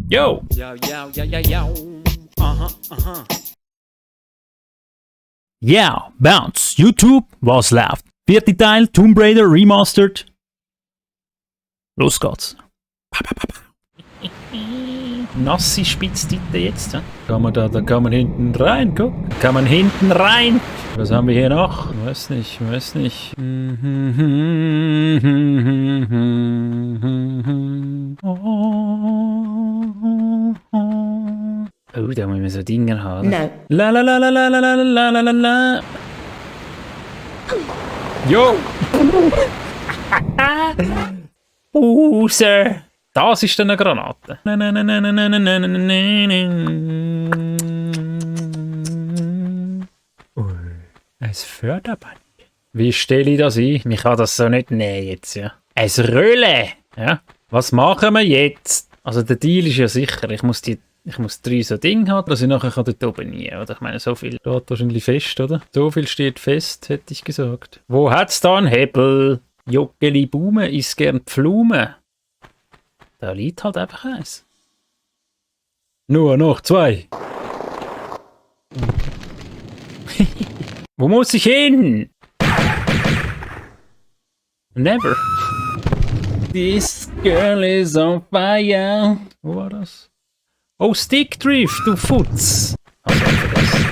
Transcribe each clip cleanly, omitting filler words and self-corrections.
Yo! Yo, yo, yo, yo, yo. Aha. Yeah, Bounce, YouTube, was läuft? 4. Teil, Tomb Raider Remastered. Los geht's. Nasse Spitzdite jetzt. Ja? Da kann man hinten rein, guck. Kann man hinten rein. Was haben wir hier noch? Weiß nicht. Oh, da müssen wir so Dinger haben. No. La la la la la la la la la la la. Yo! Sir! Das ist dann eine Granate. Ein Förderband. Wie stelle ich das ein? Ich kann das so nicht nehmen jetzt, ja. Ein Rölle! Ja. Was machen wir jetzt? Also der Deal ist ja sicher, ich muss 3 so Dinge haben, dass ich nachher dort oben nie, oder? Ich meine, so viel steht wahrscheinlich fest, oder? So viel steht fest, hätte ich gesagt. Wo hat's da einen Hebel? Joggeli Baume isst gern Pflume. Da liegt halt einfach eins. Nur noch 2. Wo muss ich hin? Never. This girl is on fire. Wo war das? Oh, Stickdrift, du Futz. Also, vergessen.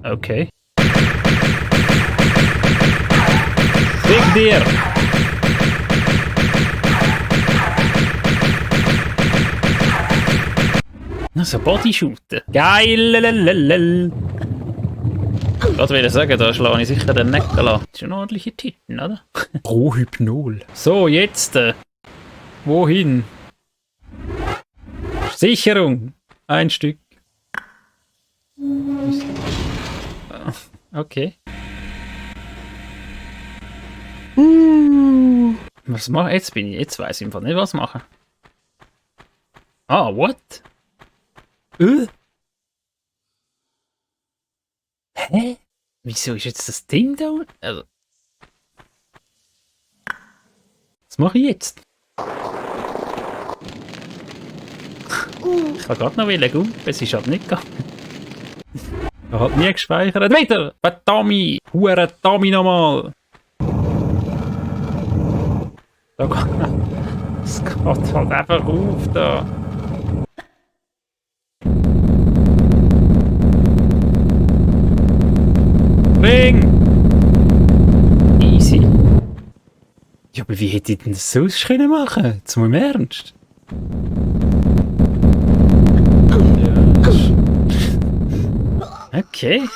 Okay. Fick dir! So Bodyshooter. Geil! Ich wollte sagen, da schlage ich sicher den Necken an. Das ist ein ordentlicher Titten, oder? Prohypnol. So, jetzt. Wohin? Sicherung. Ein Stück. Okay. Was mache ich? Jetzt weiß ich einfach nicht, was machen. Ah, what? Hä? Wieso ist jetzt das Ding da? Also. Was mache ich jetzt? Ich kann gerade noch gumpen, es ist halt nicht gegangen. Ich habe nie gespeichert. Weiter! Verdammt! Hure Dummy nochmal! Es geht halt einfach auf da. Ring! Easy. Ja, aber wie hätte ich denn das sonst können machen? Jetzt mal im Ernst. Ja. Okay.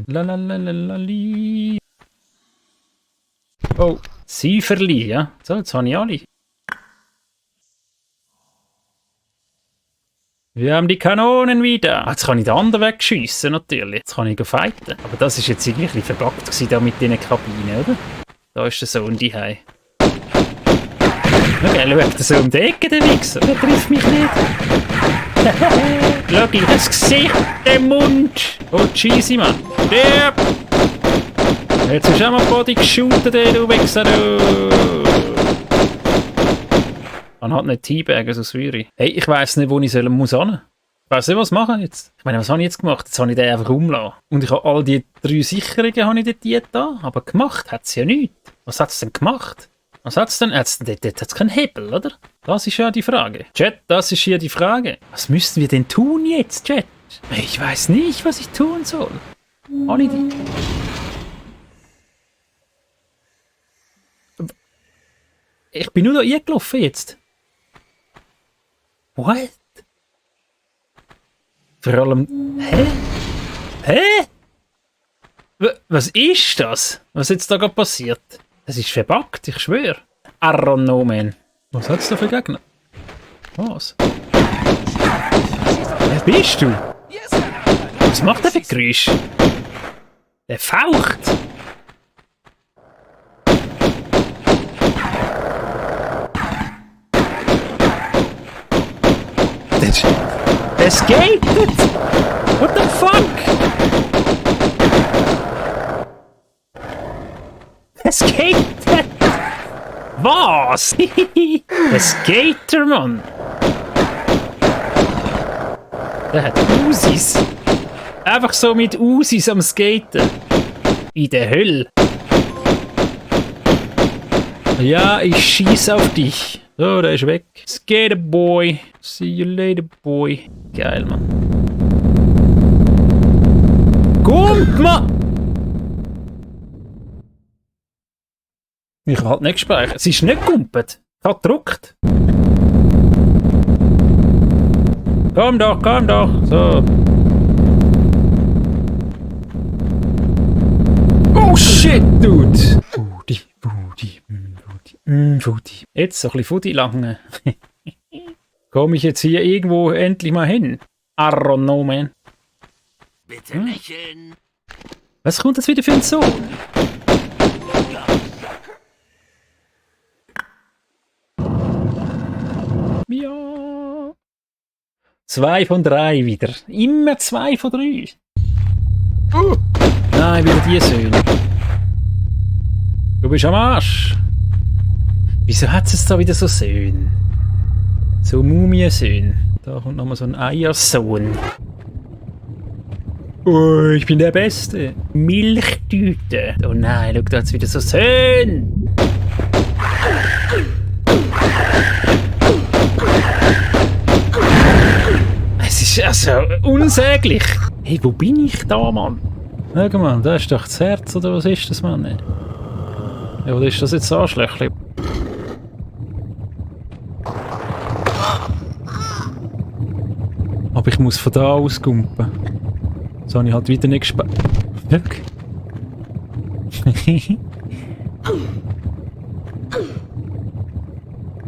Lalalali. Oh, Seiferli, ja. So, jetzt habe ich alle. Wir haben die Kanonen wieder. Jetzt kann ich den anderen wegschiessen, natürlich. Jetzt kann ich fighten. Aber das ist jetzt irgendwie verbuggt gewesen, da mit diesen Kabinen, oder? Da ist der Sohn die Hei. Okay, schaut so um die Ecke, der Wichser. Der trifft mich nicht. Schau ihm das Gesicht, den Mund. Oh, cheesy, Mann. Stirb! Jetzt ist auch mal Body geshootet, du Wichser, du. Man hat nicht Teabaggen, so Säure. Hey, ich weiss nicht, wo ich muss hin. Ich weiss nicht, was machen jetzt. Ich meine, was habe ich jetzt gemacht? Jetzt habe ich den einfach rumgelassen. Und ich habe all die 3 Sicherungen habe ich dort da. Aber gemacht hat es ja nichts. Was hat es denn gemacht? Was hat es denn? Dort hat es keinen Hebel, oder? Das ist ja die Frage. Chat, das ist hier die Frage. Was müssen wir denn tun jetzt, Chat? Ich weiss nicht, was ich tun soll. Habe ich die... Ich bin nur da eingelaufen jetzt. What? Vor allem... Hä? Was ist das? Was ist jetzt da gerade passiert? Das ist verbuggt, ich schwöre. I don't know, man. Was hat's da für Gegner? Was? Wer bist du? Was macht der für Geräusch? Der faucht! Es geht! What the fuck? Ein Skater! Was? Ein Skater, Mann! Der hat Usis. Einfach so mit Usis am Skaten. In der Hölle. Ja, ich schieß auf dich. So, der ist weg. Skater Boy. See you later, boy. Geil, Mann. Kommt, Mann! Ich habe halt nicht gespeichert. Es ist nicht gumpet. Ich habe gedruckt. Komm doch, komm doch. So. Oh shit, dude. Fudi. Jetzt so ein bisschen Fudi lange. Komme ich jetzt hier irgendwo endlich mal hin? I don't know, man. Bitte lächeln. Was kommt das wieder für ein Sohn? Ja. 2 von 3 wieder. Immer 2 von 3. Nein, wieder die Söhne. Du bist am Arsch. Wieso hat es da wieder so Söhne? So Mumiensöhne. Da kommt nochmal so ein Eiersohn. Oh, ich bin der Beste. Milchtüte. Oh nein, schau, da hat's wieder so Söhne. Es ist also unsäglich. Hey, wo bin ich da, Mann? Schau mal, da ist doch das Herz, oder was ist das, Mann? Ja, was ist das jetzt Arschlöchli? Aber ich muss von da aus gumpen. So habe ich halt wieder nicht gespart. Schau.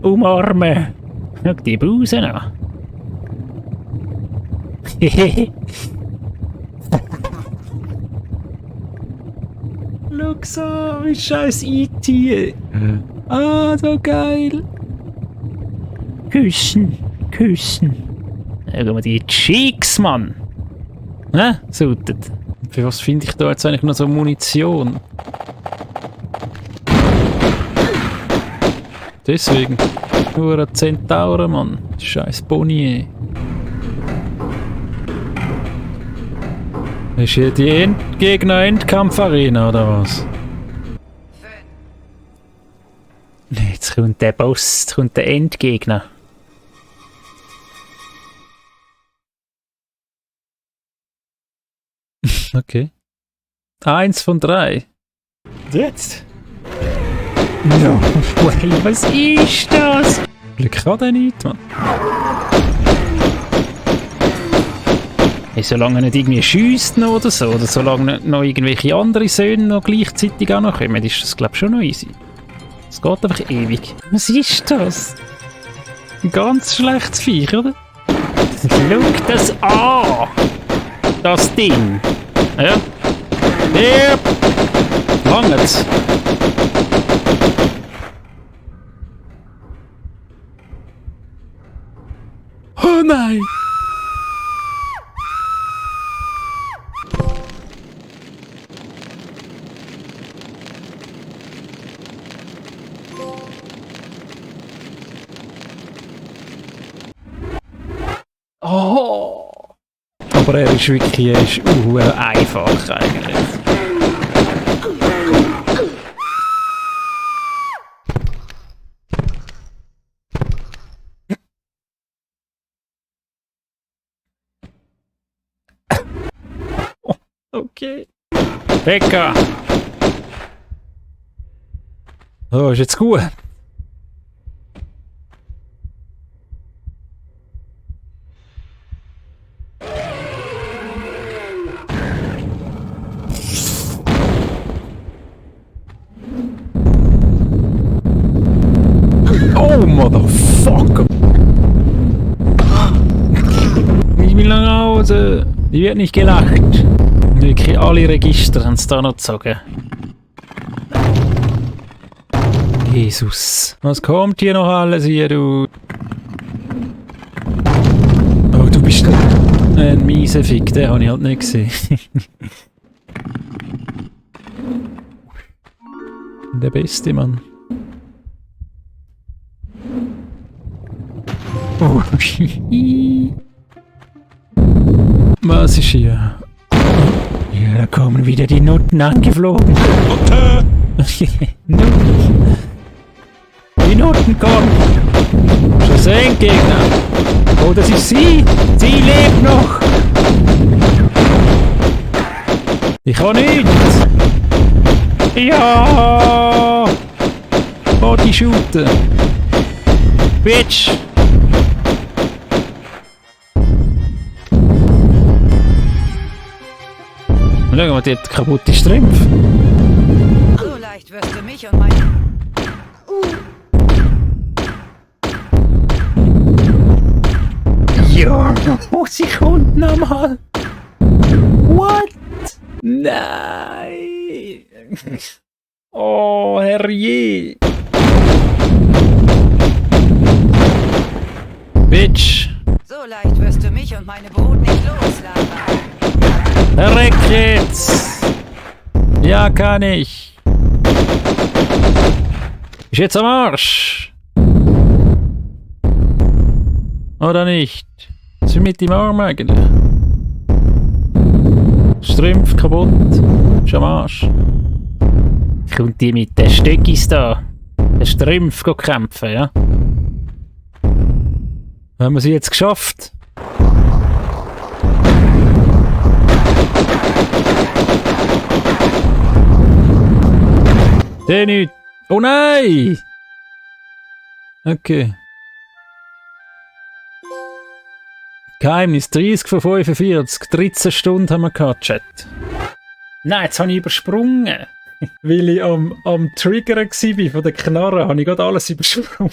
Umarmen. Schau die Busen an. Schau so, wie scheiß E.T. Ah, so geil. Küssen, küssen. Schau mal die Cheeks, Mann. Ne? Sautet. Für was finde ich da jetzt eigentlich noch so Munition? Deswegen. Nur ein Zentauren, Mann. Scheiß Bonnier. Ist hier die Gegner-Endkampf-Arena, oder was? Jetzt kommt der Boss, jetzt kommt der Endgegner. Okay. 1 von 3. Jetzt? Ja. Hey, was ist das? Glück hat er nicht, Mann. Hey, solange er nicht irgendwie schiesst oder so, oder solange nicht noch irgendwelche andere Söhne noch gleichzeitig auch noch kommen, ist das, glaube ich, schon noch easy. Es geht einfach ewig. Was ist das? Ein ganz schlechtes Viech, oder? Schau das an! Das Ding! Ja? Yep! Langt's! Oh nein! Oh! Aber er ist wirklich einfach eigentlich. Okay. Becca! So, ist jetzt gut. Oh, Motherfucker! Ich will nach Hause. Die wird nicht gelacht. Wirklich alle Register haben es da noch gezogen. Jesus. Was kommt hier noch alles hier, du? Oh, du bist ein mieser Fick, den habe ich halt nicht gesehen. Der beste Mann. Oh. Was ist hier? Ja, da kommen wieder die Nutten angeflogen. Nutten. Die Nutten kommen. Schon sehen, Gegner. Oh, das ist sie. Sie lebt noch. Ich kann nichts. Ja. Body shooten. Bitch. Schau mal, die hat kaputte Strümpfe. So leicht wirst du mich und meine... Ja, oh, sie kommt nochmal. What? Nein. Oh, herrje. Bitch. So leicht wirst du mich und meine Brut nicht loslassen. Verreck jetzt. Ja, kann ich. Ist jetzt am Arsch. Oder nicht? Was ist mit dem Arm eigentlich? Strümpf kaputt. Ist am Arsch. Kommt die mit den Stöckis da? Den Strümpf kämpfen, ja? Haben wir sie jetzt geschafft? Der nicht. Oh nein! Okay. Geheimnis 30 von 45. 13 Stunden haben wir gehabt, Chat. Nein, jetzt habe ich übersprungen. Weil ich am Triggern war von der Knarre, habe ich gerade alles übersprungen.